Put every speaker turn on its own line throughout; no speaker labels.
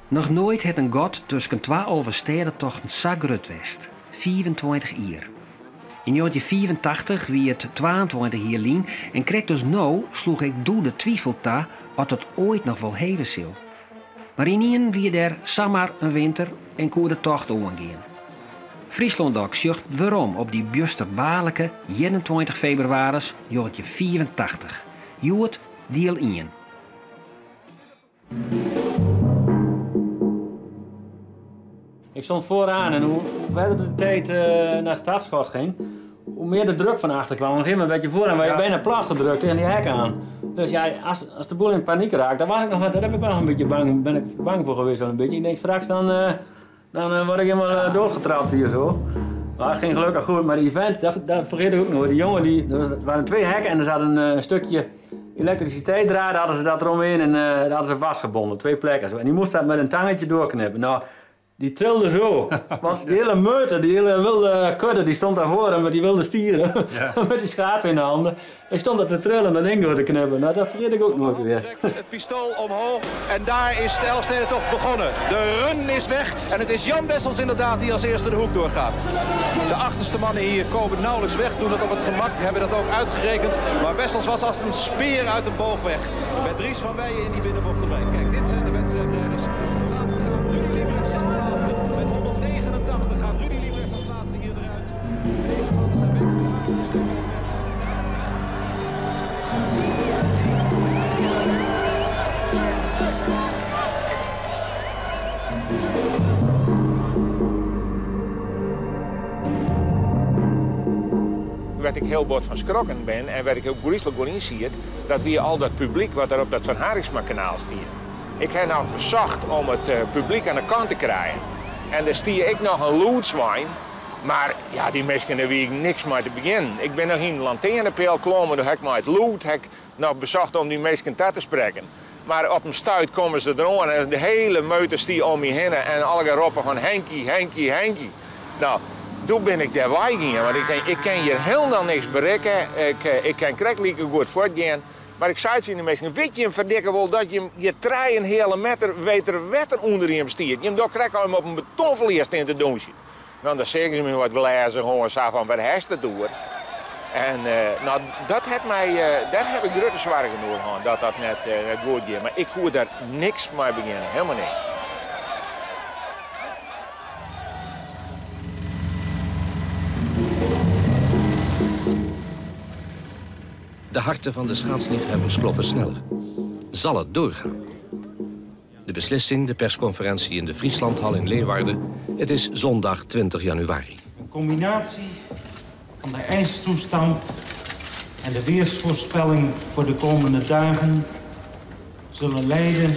Noch noait hat in gat tusken twa Alvestêdetochten sa grut west, 25 jier. Yn 1985 wie it 22 jier lyn en krekt as no sloech ek doe de twifel ta oft it oait noch wol heve sil. Mar ynienen wie der samar in winter en koe de tocht oangean. Fryslân Dok sjocht werom op dy bjusterbaarlike 21 febrewaris 1985. Hjoed diel ien.
Ik stond vooraan en hoe verder de tijd naar het startschot ging, hoe meer de druk van achter kwam. Op een gegeven moment werd je vooraan werd je bijna plat gedrukt tegen die hek aan. Dus ja, als de boel in paniek raakt, daar was ik nog, daar heb ik wel nog een beetje bang, ben ik bang voor geweest wel een beetje. Ik denk straks dan word ik helemaal doorgetrapt hier zo. Maar het ging gelukkig goed, maar die event, dat vergeet ik ook nooit. Die jongen, die, er was, er waren twee hekken en er zat een stukje elektriciteitsdraad, hadden ze dat eromheen en dat hadden ze vastgebonden, twee plekken. Zo. En die moest dat met een tangetje doorknippen. Nou, die trilde zo. Want die hele meute, die hele wilde kudde, die stond daarvoor en met die wilde stieren, met die schaats in de handen. Die stond daar te trillen en dat ding door te knippen. Nou, dat vergeet ik ook nooit weer.
Trekt het pistool omhoog en daar is de Elfstedentocht begonnen. De run is weg en het is Jan Wessels inderdaad die als eerste de hoek doorgaat. De achterste mannen hier komen nauwelijks weg, doen het op het gemak, hebben dat ook uitgerekend. Maar Wessels was als een speer uit een boog weg. Met Dries van Weijen in die binnenbocht erbij. Kijk, dit zijn de wedstrijdrijders. De laatste gaan, Rudy Liebrechts is de laatste. Met 189 gaat Rudy Liebrechts als laatste hier eruit. Deze mannen zijn weg, nu gaan ze een stuk weg.
Wat ik heel bot van schrokken ben en wat ik ook griezelig goed inziet, dat wie al dat publiek wat er op dat Van Harinxmakanaal stier. Ik heb nog bezocht om het publiek aan de kant te krijgen. En daar stier ik nog een loodswijn, maar ja, die mensen daar wie ik niks mee te beginnen. Ik ben nog in een lantaarnpijl geklommen, daar heb ik maar het lood, heb ik nog bezocht om die mensen te spreken. Maar op een stuit komen ze erom en de hele meute stier om me heen en alle roepen van Henkie, Henkie, Henkie. Nou, toen ben ik daar weggegaan, want ik denk, ik kan hier helemaal niks bereiken. Ik kan krijg goed voortgaan. Maar ik zei het in de meesten, weet je hem verdikken wel dat je hem je trein een hele meter weter wetter onder hem stiert. Je hem daar krijg je hem op een betonvlees in te doen. Nou, dan zeggen ze me wat glazen, gewoon zo van, wat heeft het door? En nou, dat het mij, daar heb ik grote zorgen over gehad, dat dat net goed ging. Maar ik koer daar niks mee beginnen, helemaal niks.
De harten van de schaatsliefhebbers kloppen sneller. Zal het doorgaan? De beslissing, de persconferentie in de Frieslandhal in Leeuwarden. Het is zondag 20 januari.
Een combinatie van de ijstoestand en de weersvoorspelling voor de komende dagen zullen leiden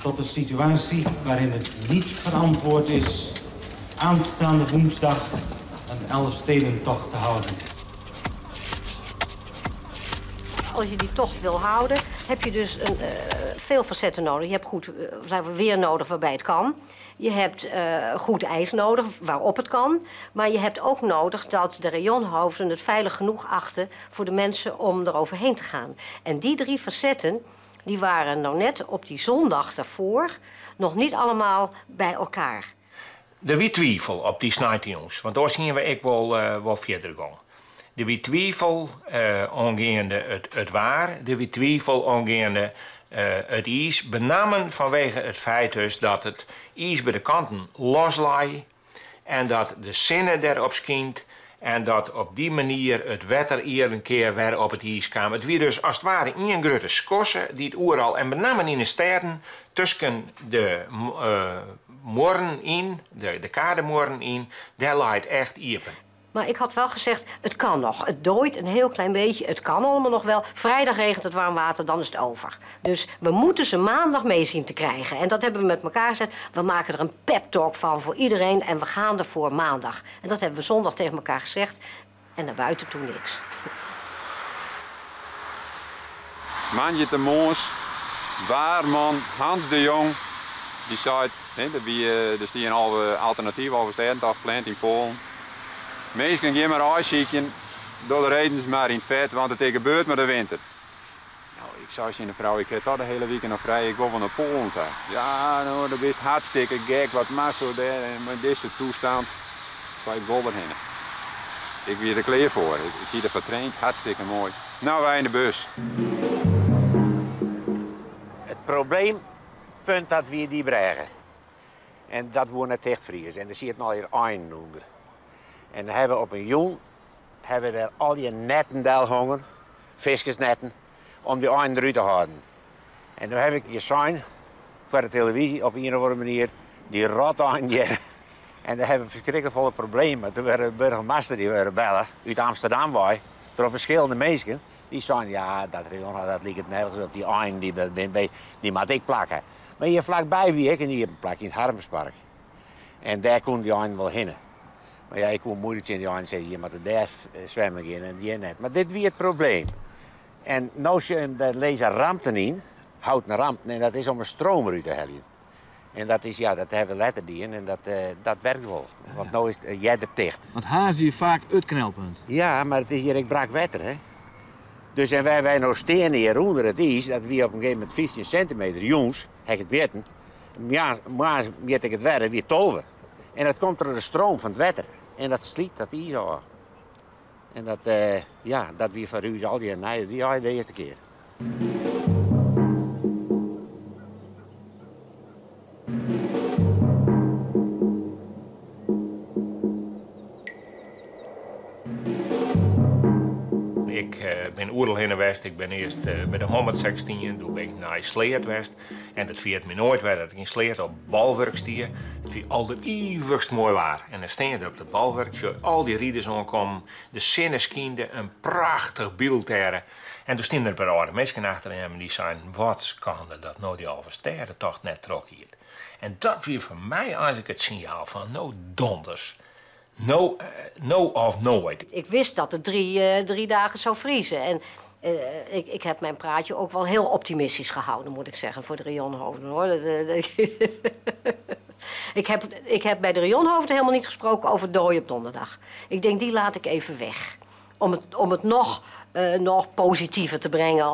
tot een situatie waarin het niet verantwoord is aanstaande woensdag een Elfstedentocht te houden.
Als je die tocht wil houden, heb je dus veel facetten nodig. Je hebt goed weer nodig waarbij het kan. Je hebt goed ijs nodig waarop het kan. Maar je hebt ook nodig dat de rayonhoofden het veilig genoeg achten voor de mensen om eroverheen te gaan. En die drie facetten die waren nou net op die zondag daarvoor nog niet allemaal bij elkaar.
Er wie twijfel op die snijtjongens, want daar zien we ik wel verder gaan. Er wie twijfel aangaande het waar, er wie twijfel aangaande het ijs, benamen vanwege het feit dus dat het ijs bij de kanten loslei en dat de zinne daarop schijnt en dat op die manier het wetter hier een keer weer op het ijs kwam. Het wie dus als het ware een grote skosse die het oeral en met name in de steden tussen de moren in, de kademoren in, daar lijkt echt iepen.
Maar ik had wel gezegd, het kan nog. Het dooit een heel klein beetje, het kan allemaal nog wel. Vrijdag regent het warm water, dan is het over. Dus we moeten ze maandag mee zien te krijgen. En dat hebben we met elkaar gezegd. We maken er een pep talk van voor iedereen en we gaan ervoor maandag. En dat hebben we zondag tegen elkaar gezegd. En naar buiten toe niks.
Mandje te Moons, waarman Hans de Jong, die zei, hè, dat wie dus die een halve alternatief over Sterrendag gepland in Polen. Mensen gaan maar uitzieken, door de redens maar in het vet, want het is gebeurd met de winter. Ik sei tsjin de frou, ik ha toch de hiele wike noch frij, ik wol wol nei Poalen ta. Ja, no, do bist hartstikke gek, wat moatsto dêr en mei dizze toestand. Ik sei, ik wol derhinne. Ik wie der klear foar, ik hie derfoar traind, hartstikke moai. No, wy yn de bus.
It probleempunt dat wie dy brêge. En dat woe net tichtfrieze en der sieten allegear einen ûnder. En dan hawwe we op in jûn hawwe we der allegear netten delhongen, fiskersnetten, om dy einen derút te hâlden. En doe haw ik sein foar de televyzje op ien of oare manier dy roteinen hjir. En dêr hawwe we ferskriklik folle problemen. Doe waard de boargemaster dy waard belle út Amsterdam wei troch ferskillende minsken. Dy seinen, ja, dat rioel dat liket nergens op, dy einen dy, dy moat ik plakke. Mar hjir flakby wie ek in iepen plak yn it Harmspark. En dêr koenen dy einen wol hinne. Mar ja, ik koe muoilik tsjin dy einen sizze, je moatte dêr swimmen gean en hjir net. Mar dit wie it probleem. En no sjoch je, dêr lizze ramten yn, houten ramten, en dat is om 'e stroom derút te heljen. En dat is, ja, dat hawwe we letter dien en dat, dat werkt wol. Want no is it earder ticht.
Want Harns wie faak it knelpunt.
Ja, mar it is hjir ek brak wetter, hè. Dus en wêr wy no steane hjir ûnder it iis, dat wie op in gegeven momint 15 sintimeter, jûns ha ik it mjitten, moarns mjit ik it wer, it wie 12. En dat komt troch de stroom fan it wetter en dat slyt dat iis ôf. En dat, ja, dat wie foar ús allegear nij, dat wie allegear de earste kear.
Ik bin oeral hinne west. Ik bin earst by de 116, doe bin ik nei Sleat west. En it ferjit my noait wer dat ik yn Sleat op Bolwurk stie. It wie alderivichst moai waar. En dan stean je der op dat Bolwurk, sjoch je al dy riders oankommen. De sinne skynde, in prachtich byld dêr. En doe stiene der in pear âlde minsken achter him en dy seinen, wat skande dat no dy Alvestêdetocht net trochgiet. En dat wie foar my eigenlik it sinjaal fan no donders. No, no of noait.
Ik wist dat it drie dagen zou vriezen. En ik heb mijn praatje ook wel heel optimistisch gehouden, moet ik zeggen, voor de rayonhoofden, hoor. Ik heb bij de rayonhoofden helemaal niet gesproken over dooi op donderdag. Ik denk, die laat ik even weg. Om het nog positiever te brengen,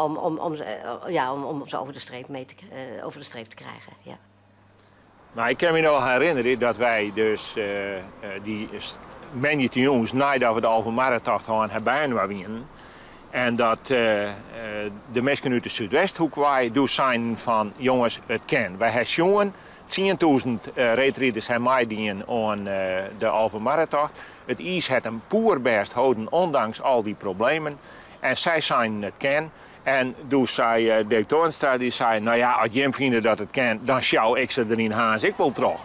ja, om ze over de streep mee te, over de streep te krijgen. Ja.
Maar ik kan me nog herinneren dat wij dus die moandeitejûns neidat we de Alvemarretocht hadden, byinoar wienen. En dat de minsken út de Súdwesthoek wei doe seinen fan jonges, it kin. Wy hawwe sjoen, 10.000 reedriders hawwe meidien oan de Alvemarretocht. It iis hat him poerbêst holden, ondanks al dy problemen. En sy seinen it kin. En doe sei Dirk Toornstra, dy sei, no ja, as jim fine dat it kin, dan sjou ik se der yn Harns ek wol troch.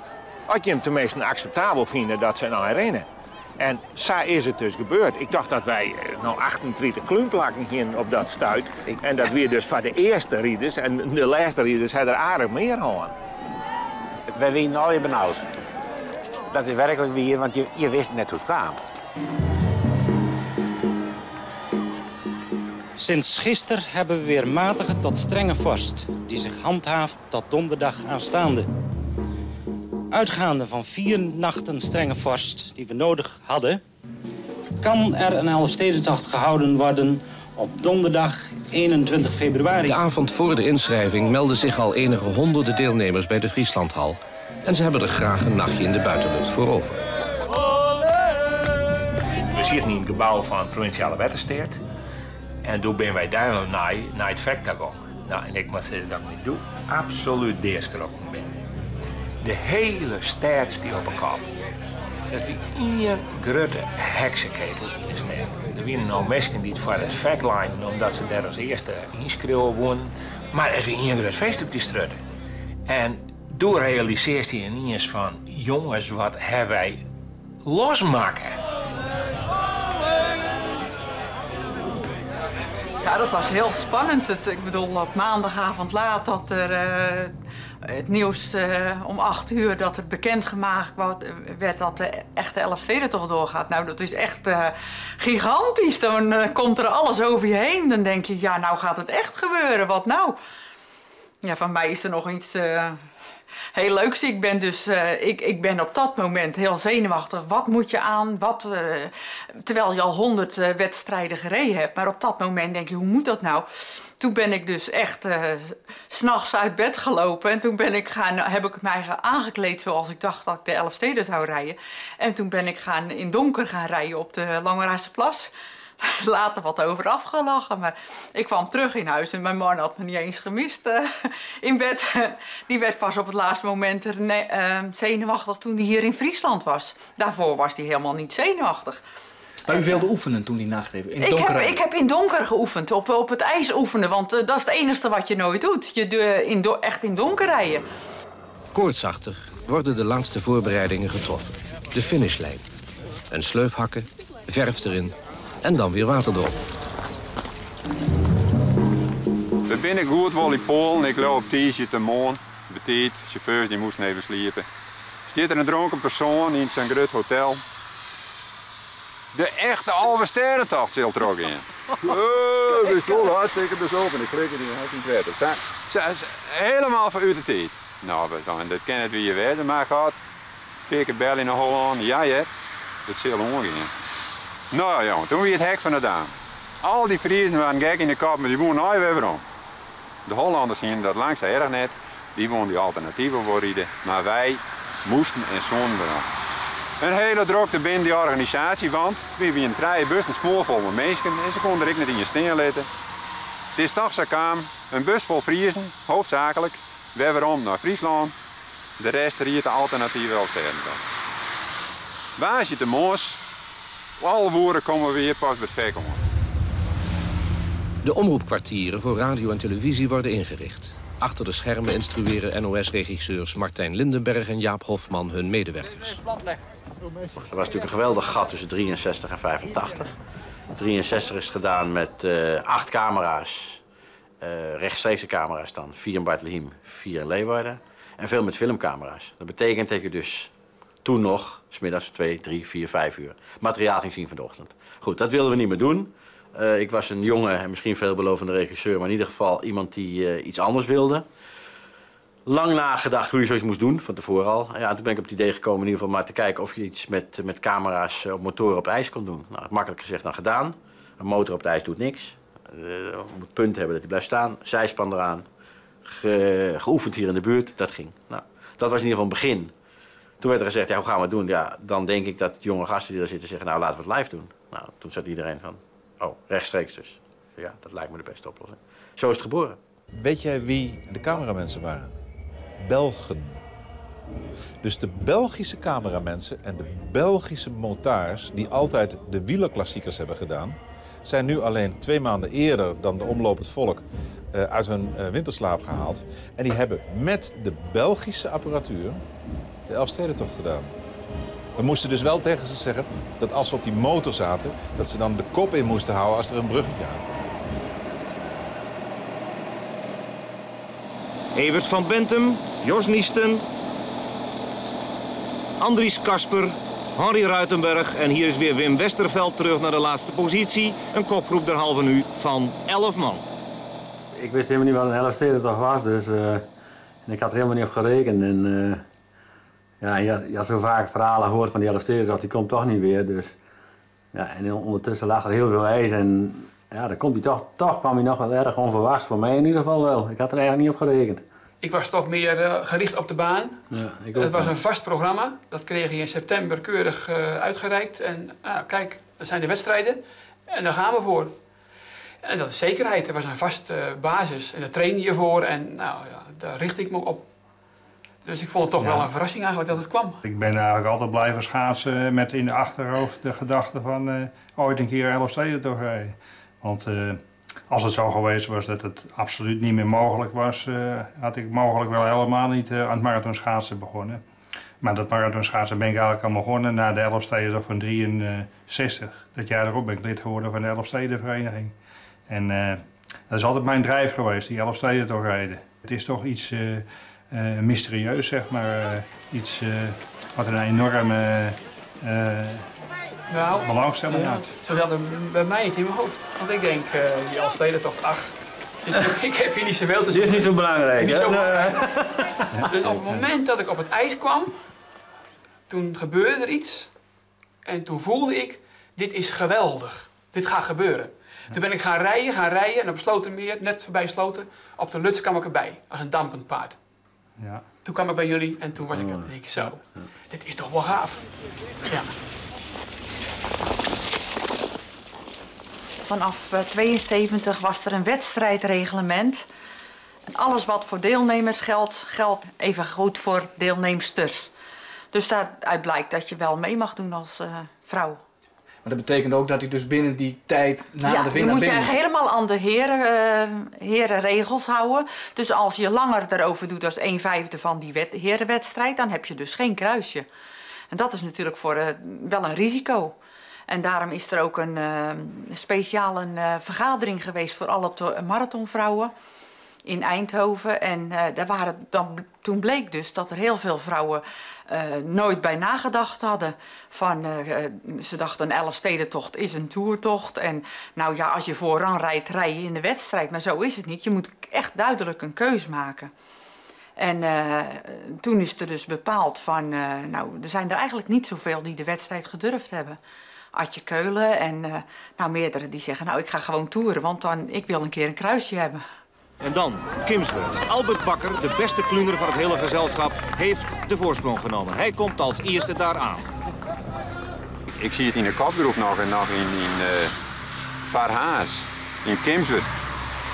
As jim teminsten akseptabel fine dat se nei rinne. En sa is it dus gebeurd. Ik tocht dat wy no 38 klúnplakken hienen op dat stuit. En dat wie dus foar de earste riders. En de lêste riders ha der aardich mear hân.
Wy wienen allegear benaud. Dat is werklik wier, want je wisten net hoe't it kaam.
Sinds gisteren hebben we weer matige tot strenge vorst, die zich handhaaft tot donderdag aanstaande. Uitgaande van 4 nachten strenge vorst die we nodig hadden, kan er een Elfstedentocht gehouden worden op donderdag 21 februari.
De avond voor de inschrijving melden zich al enige honderden deelnemers bij de Frieslandhal. En ze hebben er graag een nachtje in de buitenlucht voor over.
We zitten in het gebouw van Provinciale Wettersteat. En toen ben wij daar naar het vek gegaan. Nou, en ik moet zeggen dat ik me doe absoluut deerskrokken ben. De hele stad die op elkaar. Dat wie één grote heksenketel in de stad. Er waren nou mensen die het voor het vek lijnen, omdat ze daar als eerste inschreeuwen wonen. Maar het was één groot feest op die straat. En toen realiseerde hij ineens van, jongens, wat hebben wij losmaken?
Ja, dat was heel spannend. Ik bedoel, op maandagavond laat dat er het nieuws om 8 uur dat het bekendgemaakt werd dat de echte Elfstedentocht doorgaat. Nou, dat is echt gigantisch. Dan komt er alles over je heen. Dan denk je, ja, nou gaat het echt gebeuren. Wat nou? Ja, van mij is er nog iets. heel leuks. Ik ben dus ik, ik ben op dat moment heel zenuwachtig. Wat moet je aan? Wat, terwijl je al 100 wedstrijden gereden hebt. Maar op dat moment denk je, hoe moet dat nou? Toen ben ik dus echt 's nachts uit bed gelopen. En toen ben ik gaan, heb ik mij aangekleed zoals ik dacht dat ik de Elfsteden zou rijden. En toen ben ik gaan, in donker gaan rijden op de Langeraarse Plas. Later wat over afgelachen, maar ik kwam terug in huis en mijn man had me niet eens gemist in bed. Die werd pas op het laatste moment zenuwachtig toen hij hier in Friesland was. Daarvoor was hij helemaal niet zenuwachtig.
Maar u wilde oefenen toen die nacht even, in donker?
Ik heb in donker geoefend, op het ijs oefenen, want dat is het enige wat je nooit doet. Je echt in donker rijden.
Koortsachtig worden de laatste voorbereidingen getroffen. De finishlijn. Een sleuf hakken, verf erin en dan weer water erop.
We binnen goed wel in Polen. Ik loop tijdje te moon. Betiet, chauffeurs die moesten even sliepen. Zit er een dronken persoon in zijn groot hotel. De echte Alvesterrentocht zit er ook in. Oh, dat is toch hartstikke bezopen. Ik klik het niet, ik weet het. Ze helemaal voor u de tijd. Nou, dat ken het wie je weet, maar gaat. Pik bel in Holland. Ja, ja, dat zal omgaan. Nou jongen, toen wie het hek van de dam. Al die Friesen waren gek in de kop, maar die wonen nou weer om. De Hollanders zien dat langs erg net, die wonen die alternatieven voor rijden. Maar wij moesten en zonden weer om. Een hele drukte binnen die organisatie, want we hebben een trein bus, een spoor vol met mensen en ze konden er ook niet in je steen letten. Het is toch zo kwam, een bus vol Friesen, hoofdzakelijk, weer weer om naar Friesland. De rest riet de alternatieve Elfstedentocht. Waar zit de moos? Alle boeren komen weer pas bij het vek om.
De omroepkwartieren voor radio en televisie worden ingericht. Achter de schermen instrueren NOS-regisseurs Martijn Lindenberg en Jaap Hofman hun medewerkers.
Er was natuurlijk een geweldig gat tussen 63 en 85. 63 is gedaan met 8 camera's, rechtstreekse camera's dan. 4 in Bartlehiem, 4 in Leeuwarden. En veel met filmcamera's. Dat betekent dat je dus toen nog, 's middags 2, 3, 4, 5 uur, materiaal ging zien van de ochtend. Goed, dat wilden we niet meer doen. Ik was een jonge en misschien veelbelovende regisseur, maar in ieder geval iemand die iets anders wilde. Lang nagedacht hoe je zoiets moest doen, van tevoren al. Ja, toen ben ik op het idee gekomen in ieder geval maar te kijken of je iets met camera's op motoren op ijs kon doen. Nou, makkelijk gezegd dan gedaan. Een motor op het ijs doet niks. Je moet punt hebben dat hij blijft staan. Zijspan eraan. Geoefend hier in de buurt, dat ging. Nou, dat was in ieder geval het begin. Toen werd er gezegd, ja, hoe gaan we het doen? Ja, dan denk ik dat jonge gasten die daar zitten zeggen, nou, laten we het live doen. Nou, toen zat iedereen van, oh, rechtstreeks dus. Ja, dat lijkt me de beste oplossing. Zo is het geboren.
Weet jij wie de cameramensen waren? Belgen. Dus de Belgische cameramensen en de Belgische montaars, die altijd de wielerklassiekers hebben gedaan, zijn nu alleen 2 maanden eerder dan de Omloop het Volk uit hun winterslaap gehaald. En die hebben met de Belgische apparatuur de Elfstedentocht gedaan. We moesten dus wel tegen ze zeggen dat als ze op die motor zaten, dat ze dan de kop in moesten houden als er een bruggetje aankwam.
Evert van Bentum, Jos Niesten, Andries Kasper, Henry Ruitenberg en hier is weer Wim Westerveld terug naar de laatste positie. Een kopgroep derhalve nu van 11 man.
Ik wist helemaal niet wat een Elfstedentocht was, dus en ik had er helemaal niet op gerekend. En, ja, je had zo vaak verhalen gehoord van die Elfstedentocht, die komt toch niet weer. Dus, ja, en ondertussen lag er heel veel ijs en ja, dan komt hij toch kwam hij nog wel erg onverwachts, voor mij in ieder geval wel. Ik had er eigenlijk niet op gerekend.
Ik was toch meer gericht op de baan.
Ja, ik ook.
Het was een vast programma. Dat kreeg je in september keurig uitgereikt. En kijk, dat zijn de wedstrijden en daar gaan we voor. En dat is zekerheid. Er was een vaste basis en daar trainde je voor en nou, ja, daar richt ik me op. Dus ik vond het toch wel een verrassing eigenlijk dat het kwam.
Ik ben eigenlijk altijd blijven schaatsen met in de achterhoofd de gedachte van ooit een keer Elfstedentocht rijden. Want als het zo geweest was dat het absoluut niet meer mogelijk was, had ik mogelijk wel helemaal niet aan het marathonschaatsen begonnen. Maar dat marathonschaatsen ben ik eigenlijk al begonnen na de Elfstedentocht van 63. Dat jaar erop ben ik lid geworden van de Elfstedenvereniging. En dat is altijd mijn drijf geweest, die Elfstedentocht rijden. Het is toch iets mysterieus, zeg maar. Iets wat een enorme belangstelling had.
Zo zat het bij mij niet in mijn hoofd. Want ik denk, die Elfstedentocht, ach, Ik heb hier niet zoveel te
Dit is niet zo belangrijk.
Niet
hè?
zo belangrijk. Dus op het moment dat ik op het ijs kwam, toen gebeurde er iets. En toen voelde ik, dit is geweldig. Dit gaat gebeuren. Toen ben ik gaan rijden, gaan rijden. En op Slotermeer, net voorbij Sloten, op de Luts kwam ik erbij. Als een dampend paard.
Ja.
Toen kwam ik bij jullie en toen was ik, ik zo, dit is toch wel gaaf. Ja.
Vanaf 72 was er een wedstrijdreglement. En alles wat voor deelnemers geldt, geldt even goed voor deelnemsters. Dus daaruit blijkt dat je wel mee mag doen als vrouw.
Maar dat betekent ook dat u dus binnen die tijd na
ja,
de
je
winnaar
moet je
binnen
eigenlijk helemaal aan de herenregels houden. Dus als je langer erover doet dan 1/5 van die herenwedstrijd, dan heb je dus geen kruisje. En dat is natuurlijk voor wel een risico. En daarom is er ook een speciale vergadering geweest voor alle marathonvrouwen in Eindhoven. En toen bleek dus dat er heel veel vrouwen nooit bij nagedacht hadden. Van, ze dachten een Elfstedentocht is een toertocht. En nou ja, als je vooraan rijdt, rij je in de wedstrijd. Maar zo is het niet. Je moet echt duidelijk een keus maken. En toen is er dus bepaald van, nou, er zijn er eigenlijk niet zoveel die de wedstrijd gedurfd hebben. Adje Keulen en nou, meerdere die zeggen, nou, ik ga gewoon toeren, want dan, ik wil een keer een kruisje hebben.
En dan Kimswert. Albert Bakker, de beste kluner van het hele gezelschap, heeft de voorsprong genomen. Hij komt als eerste daar aan.
Ik zie het in de kopgroep nog en nog in Varhaas, in Kimswert.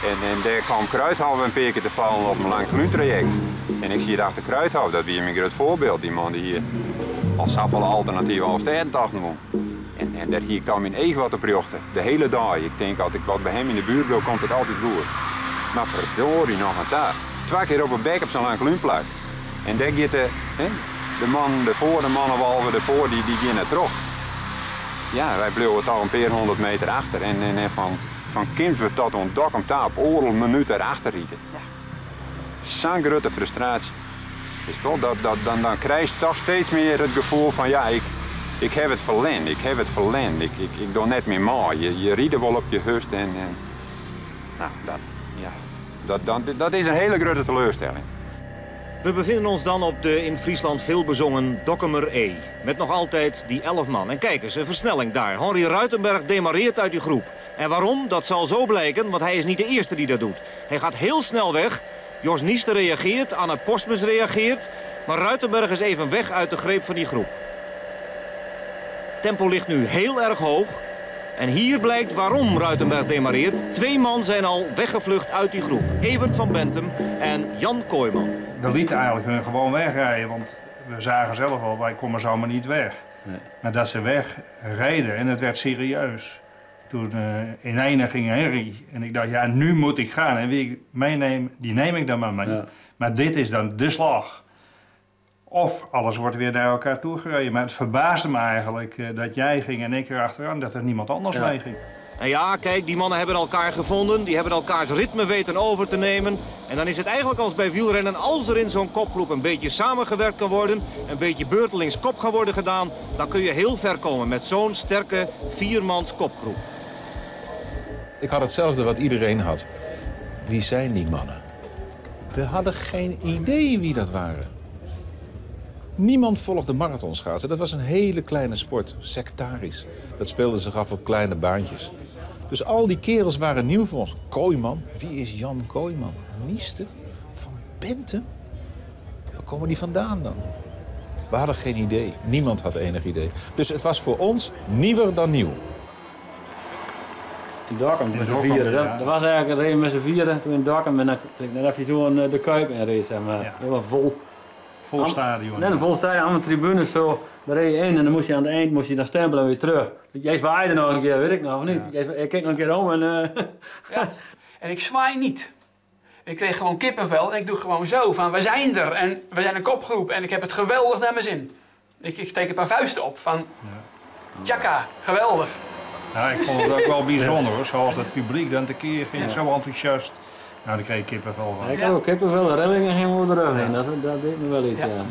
En daar kwam Kruithof een paar keer te vallen op een lang kluuntraject. En ik zie het achter Kruithof, dat wie mijn groot voorbeeld. Die man die hier al zoveel alternatieven als sterrentochten won. En daar hier ik dan mijn eigen wat op richten. De hele dag. Ik denk als ik wat bij hem in de buurt wil, komt het altijd goed. Maar verdorie nog een daar. 2 keer op een bek op zo'n lang kluunplak. En daar gaat de man ervoor, de mannenwalven ervoor, die gaan naar terug. Ja, wij bleven toch een paar 100 meter achter. En van Kimswert tot aan Dokkum daar op oorlog minuut erachter rijden.
Ja.
Zo'n grote frustratie. Is toch, dan krijg je toch steeds meer het gevoel van ja, ik heb het verlend, ik heb het verlend, ik doe net meer mee. Je rijdt wel op je hust en nou, dat is een hele grote teleurstelling.
We bevinden ons dan op de in Friesland veelbezongen Dokkumer E. Met nog altijd die 11 man. En kijk eens, een versnelling daar. Henri Ruitenberg demareert uit die groep. En waarom? Dat zal zo blijken, want hij is niet de eerste die dat doet. Hij gaat heel snel weg. Jos Niester reageert, Anne Postmus reageert. Maar Ruitenberg is even weg uit de greep van die groep. Tempo ligt nu heel erg hoog. En hier blijkt waarom Ruitenberg demareert. 2 man zijn al weggevlucht uit die groep. Evert van Bentum en Jan Kooijman.
We lieten eigenlijk hun gewoon wegrijden, want we zagen zelf al, wij komen zomaar niet weg.
Nee.
Maar dat ze wegreden en het werd serieus. Toen in ene ging Henry en ik dacht, ja, nu moet ik gaan. En wie ik meeneem, die neem ik dan maar mee.
Ja.
Maar dit is dan de slag. Of alles wordt weer naar elkaar toegereden. Maar het verbaasde me eigenlijk dat jij ging en ik erachteraan, dat er niemand anders mee ging.
En ja, kijk, die mannen hebben elkaar gevonden. Die hebben elkaars ritme weten over te nemen. En dan is het eigenlijk als bij wielrennen, als er in zo'n kopgroep een beetje samengewerkt kan worden, een beetje beurtelings kop kan worden gedaan, dan kun je heel ver komen met zo'n sterke 4-mans kopgroep.
Ik had hetzelfde wat iedereen had. Wie zijn die mannen? We hadden geen idee wie dat waren. Niemand volgde marathonschaatsen. Dat was een hele kleine sport, sectarisch. Dat speelde zich af op kleine baantjes. Dus al die kerels waren nieuw voor ons. Kooijman? Wie is Jan Kooijman? Niester? Van Bentum? Waar komen die vandaan dan? We hadden geen idee. Niemand had enig idee. Dus het was voor ons nieuwer dan nieuw.
In Dokkum met z'n vieren. Dat was eigenlijk een met z'n vieren. Toen in Dokkum en dan net even zo de Kuip in reed, zeg maar.
Ja.
Helemaal vol.
Vol stadion.
Net een vol stadion, allemaal tribunes zo. Daar reed je in en dan moest je aan het eind moest je dan stempelen en weer terug. Jij zwaaide nog een keer, weet ik nog of niet?
Ja.
Ik keek nog een keer om en...
Ja. En ik zwaai niet. Ik kreeg gewoon kippenvel en ik doe gewoon zo van we zijn er en we zijn een kopgroep en ik heb het geweldig naar mijn zin. Ik steek een paar vuisten op van tjaka, geweldig.
Nou, ik vond het ook wel bijzonder hoor, zoals het publiek dan tekeer ging, zo enthousiast. Nou, daar kreeg ik kippenvel van.
Ja, ik had ook kippenvel, de rillingen gingen over de rug heen. Dat deed me wel iets, ja.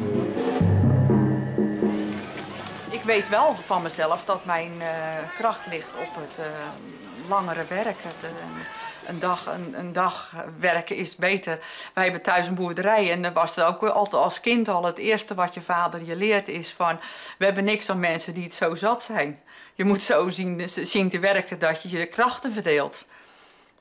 Ik weet wel van mezelf dat mijn kracht ligt op het langere werk. Een dag, een dag werken is beter. Wij hebben thuis een boerderij en dan was het ook altijd als kind al het eerste wat je vader je leert is van we hebben niks aan mensen die het zo zat zijn. Je moet zo zien te werken dat je je krachten verdeelt.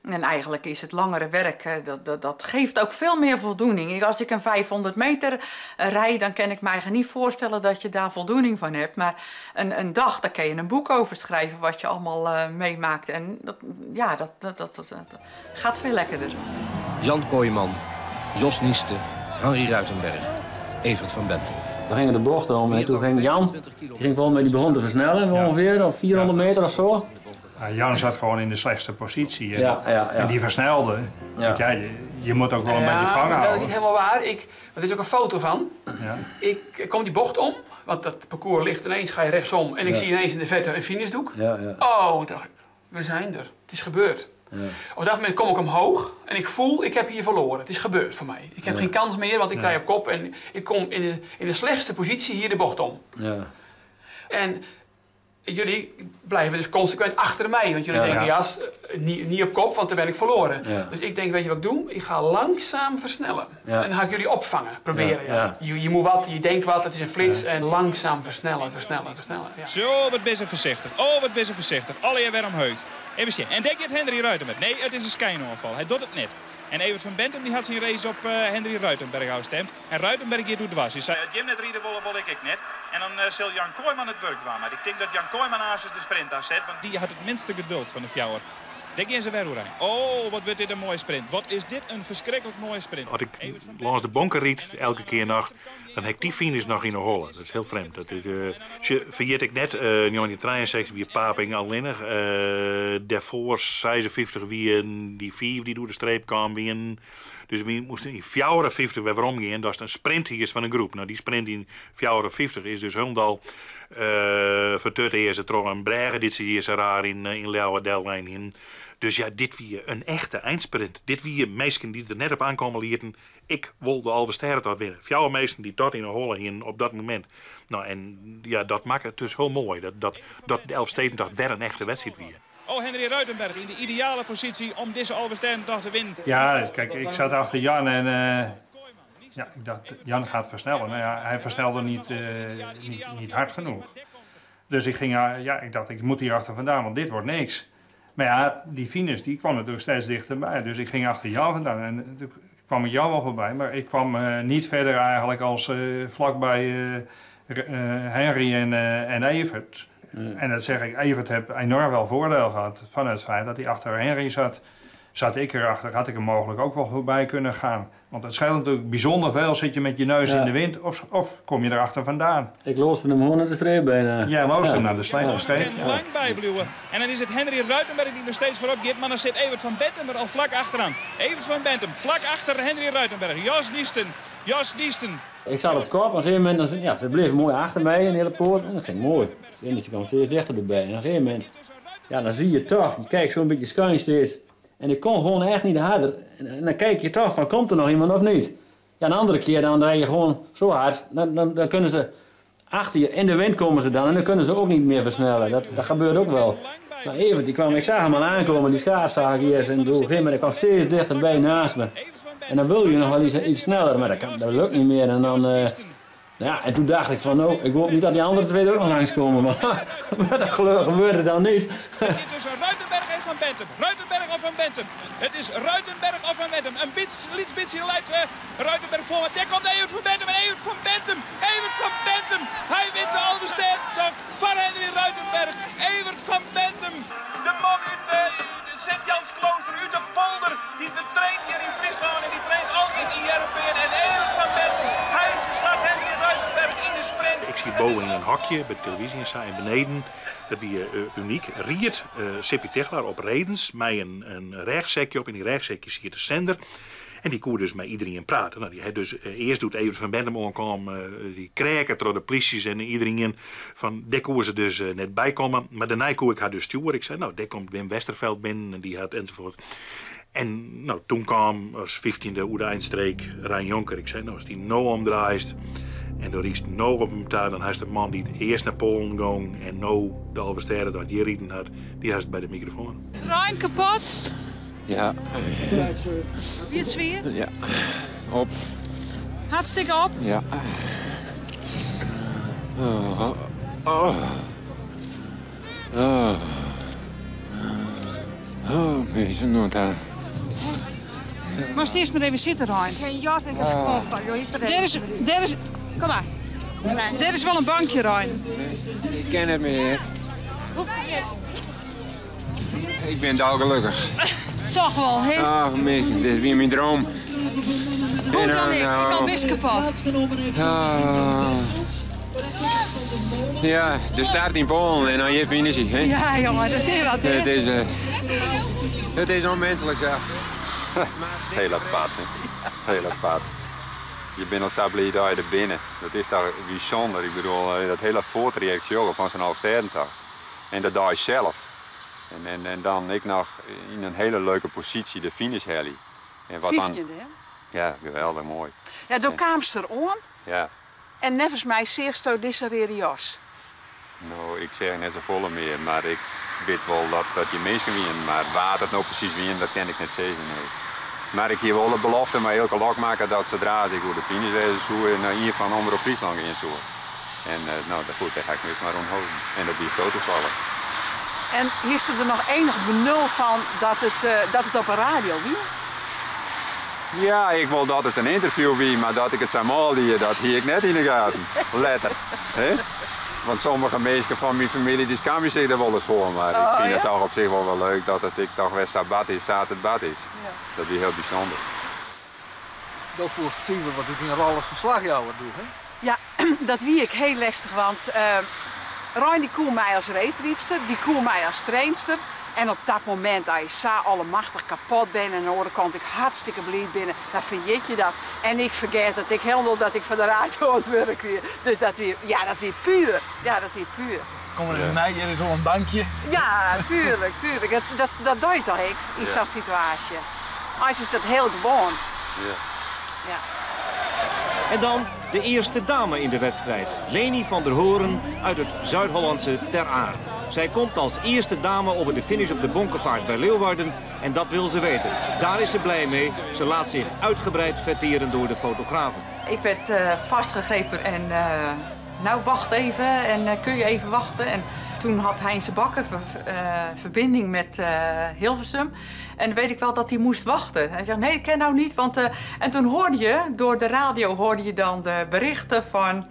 En eigenlijk is het langere werk, dat geeft ook veel meer voldoening. Als ik een 500 meter rijd, dan kan ik mij niet voorstellen dat je daar voldoening van hebt. Maar een dag, daar kan je een boek over schrijven wat je allemaal meemaakt. En dat, ja, dat gaat veel lekkerder.
Jan Kooijman, Jos Niesten, Henri Ruitenberg, Evert van Benthem.
We gingen de bocht om en toen ging Jan, die ging volgens mij, die begon te versnellen ongeveer, of 400 meter of zo.
Jan zat gewoon in de slechtste positie en, en die versnelde. Ja. Want ja, je moet ook wel een beetje gang houden.
Dat is niet helemaal waar. Er is ook een foto van.
Ja.
Ik kom die bocht om, want dat parcours ligt ineens, ga je rechtsom. En ik zie ineens in de verte een finishdoek.
Ja, ja.
Oh, dacht ik, we zijn er. Het is gebeurd.
Ja.
Op dat moment kom ik omhoog en ik voel, ik heb hier verloren. Het is gebeurd voor mij. Ik heb geen kans meer, want ik rij op kop en ik kom in de slechtste positie hier de bocht om.
Ja.
En jullie blijven dus consequent achter mij, want jullie denken, ja, niet op kop, want dan ben ik verloren.
Ja.
Dus ik denk, weet je wat ik doe? Ik ga langzaam versnellen.
Ja.
En dan ga ik jullie opvangen, proberen.
Ja. Ja.
Je moet wat, je denkt wat, het is een flits en langzaam versnellen, versnellen, versnellen. Ja.
Zo, wat ben ze voorzichtig. Oh, wat ben ze voorzichtig. Alle weer omhoog. Even zien. En denk je het Henry Ruitenberg? Nee, het is een schijnoorval. Hij doet het net. En Evert van Benthem die had zijn race op Henry Ruitenberg afgestemd. En Ruitenberg hier doet dwars. Hij zei, Jim net rieden wollen, wil ik net. En dan zal Jan Kooijman het werk doen. Maar ik denk dat Jan Kooijman haast de sprint afzet, want die had het minste geduld van de fjouwer. Denk eens weer hoe. Oh, wat wordt dit een mooie sprint. Wat is dit een verschrikkelijk mooie sprint.
Als ik langs de bonken riet, elke keer nog, dan heb ik die finish nog in de holle. Dat is heel vreemd. Dat is, vergeet ik net, 1963 wie Paping alleenig. Daarvoor 56 wie die 4 die door de streep kwam. Wie dus we moesten in 54 weer omgaan. Dat is een sprint hier is van een groep. Nou, die sprint in 54 is dus helemaal vertut eerst er een bregen dit ze hier zo raar in Leeuwarden in. Dus ja, dit wie een echte eindsprint. Dit wie meisjes die er net op aankomen lieten. Ik wil de Alversterrentocht winnen. Fjouwer meesten die tot in de holle in op dat moment. Nou, en ja, dat maakt het dus heel mooi. Dat de Elfstedentocht weer een echte wedstrijd wie.
Oh, Henry Ruitenberg in de ideale positie om deze Alversterrentocht te winnen.
Ja, kijk, ik zat achter Jan en ja, ik dacht, Jan gaat versnellen. Nou ja, hij versnelde niet hard genoeg. Dus ik ging, ja, ik dacht, ik moet hier achter vandaan, want dit wordt niks. Maar ja, die finish die kwam natuurlijk steeds dichterbij. Dus ik ging achter Jan vandaan en toen kwam ik Jan wel voorbij. Maar ik kwam niet verder eigenlijk als vlakbij Henry en Evert.
Ja.
En dat zeg ik, Evert heeft enorm wel voordeel gehad van het feit dat hij achter Henry zat. Zat ik erachter, had ik hem mogelijk ook wel voorbij kunnen gaan. Want het scheelt natuurlijk bijzonder veel, zit je met je neus in de wind of kom je erachter vandaan.
Ik loosde hem gewoon naar de streep bijna.
Jij loosde hem naar de streep.
Ja. Lang bijbluwen. En dan is het Henry Ruitenberg die nog steeds voorop gaat, maar dan zit Evert van Benthem er al vlak achteraan. Evert van Benthem, vlak achter Henry Ruitenberg. Jos Niesten, Jos Niesten.
Ik zat op kop, op een gegeven moment, dan, ja, ze bleven mooi achter mij een hele poort. En dat ging mooi. Het kwam steeds dichter erbij. En op een gegeven moment, ja, dan zie je toch, je kijkt zo'n beetje schuin steeds. En ik kon gewoon echt niet harder. En dan kijk je toch van, komt er nog iemand of niet? Ja, een andere keer dan rij je gewoon zo hard. Dan kunnen ze achter je, in de wind komen ze dan en dan kunnen ze ook niet meer versnellen. Dat gebeurt ook wel. Maar Evert, die kwam, ik zag hem al aankomen, die schaats zag ik eerst. En toen ging, maar hij kwam steeds dichterbij naast me. En dan wil je nog wel iets sneller, maar dat lukt niet meer. En dan, ja, en toen dacht ik van, nou, ik hoop niet dat die andere twee er ook nog langskomen. Maar dat gebeurde dan niet.
Tussen Ruitenberg en Van Benthem. Ruitenberg of Van Benthem. Het is Ruitenberg of Van Benthem. Een beetje leidt Ruitenberg voor. Maar daar komt Evert van Benthem. En Evert van Benthem. Evert van Benthem. Hij wint de Alversterrentocht van Henry Ruitenberg. Evert van Benthem. De man uit Sint-Jans-Klooster, uit de polder. Die traint hier in Friesland en die traint altijd in Heerenveen. En Evert van Benthem. Hij verslaat Henry Ruitenberg in de sprint.
Ik schiet boven in een hokje bij de televisie en sta en beneden. Dat wie uniek. Riet Sippy Tichelaar op redens mij een rechtszekje op. In die rechtszekje zie je de zender. En die koer dus met iedereen praten. Nou, die had dus, eerst doet Evert van Benthem aankwam, die kreken door de polities en iedereen van daar koer ze dus net bij komen. Maar daarna koer ik haar dus sturen. Ik zei, nou, daar komt Wim Westerveld binnen en die had enzovoort. En nou, toen kwam als 15e hoe de eindstreek Rein Jonker. Ik zei, nou, als die nou omdraait En do rydst no op him ta, dan hast de man dy't earst nei Poalen gong en no de Alvestêdetocht hjir riden hat, dy hast by de mikrofoan.
Rein kapot?
Ja.
Wie it swier?
Ja. Op.
Hartstikke op?
Ja. Oh. Oh. Oh. Oh, mensen nog daar.
Moatst earst mar even sitte, Rein.
Geen jas en geen koffer.
Dêr is, dêr is,
Kom mar.
Dêr is wol in bankje, Rein.
Ik ken it mear. Ik bin dolgelokkich.
Toch wol, hè?
Ach, minsken, dit wie myn dream.
Hoe dan ek, ik al wis kapot.
Ah. Ja, de start yn Poalen en dan hjir finish, hè?
Ja, jongen, dat is wat, hè?
Het is onmenselijk, zeg. Heel apart, hè? Heel apart. Je bent al zo blij dat je er binnen. Dat is toch bijzonder. Ik bedoel, dat hele voortraject jongen, van zo'n Elfstedentocht. En dat dag zelf. En dan ik nog in een hele leuke positie de finish heli. En wat dan,
15e, hè?
Ja, geweldig mooi.
Ja, do kaamst der oan.
Ja.
En neffens my seachsto dizze reade jas.
No, ik seach net safolle mear, mar ik wit wol dat dat dy minsken wienen. Mar wa't it no presys wienen, dat kin ik net sizze, nee. Mar ik hie wol de belofte mei Eelke Lok makke dat sadree't ik oer de finish wêze soe, nei ien fan Omrop Fryslân gean soe. En no, goed, dêr ha ik my ek mar oan holden. En dat wie zo toevallig.
En hiest der noch ienich benul fan dat it op 'e radio wie?
Ja, ik wol dat it in ynterview wie, mar dat ik it sa mâl die, dat hie ik net yn 'e gaten. Letter. Hè? Want sommige minsken fan myn famylje dy skamje sich der wolris foar, mar ik fyn it toch op sich wol wer leuk dat it ek toch wer sa bard is sa't it bard is. Dat wie hiel bysûnder.
Do foelst suver wat út dyn rol as ferslachjouwer doe, hè?
Ja, dat wie ek hiel lestich, want Rein dy koe my as reedrydster, dy koe my as trainster. En op dat momint dat je sa allemachtich kapot bent en oan de oare kant ek hartstikke bliid binne, dan ferjit je dat. En ik fergeat dat ik hielendal dat ik foar de radio oan it wurk wie. Dus dat wie, ja, dat wie puer. Ja, dat wie puer.
Kom der even nei, hjir is al in bankje.
Ja, tuerlik, tuerlik. Dat doch je toch ek yn sa'n situaasje. Eins is dat hiel gewoan. Ja.
En dan de eerste dame in de wedstrijd, Leni van der Hoorn uit het Zuid-Hollandse Ter Aar. Zij komt als eerste dame over de finish op de Bonkevaart bij Leeuwarden en dat wil ze weten. Daar is ze blij mee. Ze laat zich uitgebreid fetteren door de fotografen.
Ik werd vastgegrepen en nou wacht even en kun je even wachten. En toen had Heinze Bakker verbinding met Hilversum. En dan weet ik wel dat hij moest wachten. Hij zegt, nee, ik ken nou niet. Want, en toen hoorde je, door de radio hoorde je dan de berichten van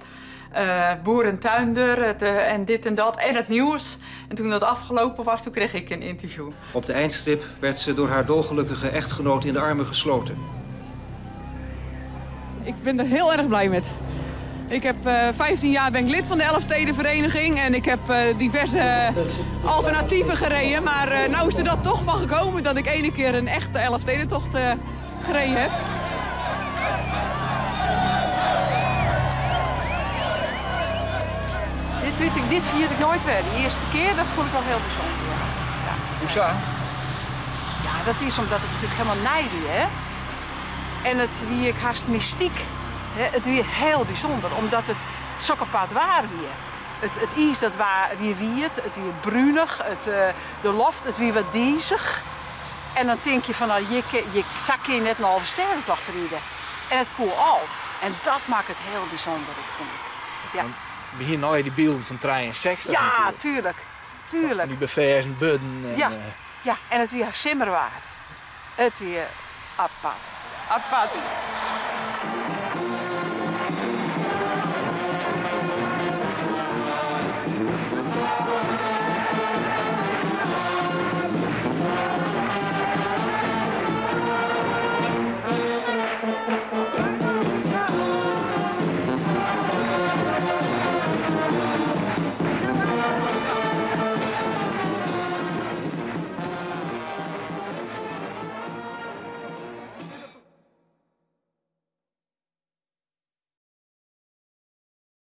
boer en tuinder het, en dit en dat en het nieuws. En toen dat afgelopen was, toen kreeg ik een interview.
Op de eindstrip werd ze door haar dolgelukkige echtgenoot in de armen gesloten.
Ik ben er heel erg blij mee. Ik heb 15 jaar ben ik lid van de Elfstedenvereniging en ik heb diverse alternatieven gereden. Maar nou is er dat toch van gekomen dat ik ene keer een echte Elfstedentocht gereden heb.
Dit weet ik, dit vier ik nooit weer. De eerste keer, dat vond ik wel heel bijzonder. Ja. Ja.
Hoe zo?
Ja, dat is omdat het natuurlijk helemaal nij wie, hè? En it wie ek hast mystyk. Hè? It wie hiel bysûnder, omdat it sok apart waar wie. It iis dat wie wiet, it wie brunich, de loft, it wie wat dizich. En dan tink je fan, no, sa kin je net in Alvestêdetocht ride. En it koe al. En dat makket it hiel bysûnder, ik fûn ik. Ja.
Want we hiene al dy bylden fan 63
Ja,
natuerlik.
tuerlik. Tuerlik.
Fan dy beferzen buorden. En,
Ja, ja, en it wie simmerwaar. It wie apart. Apart.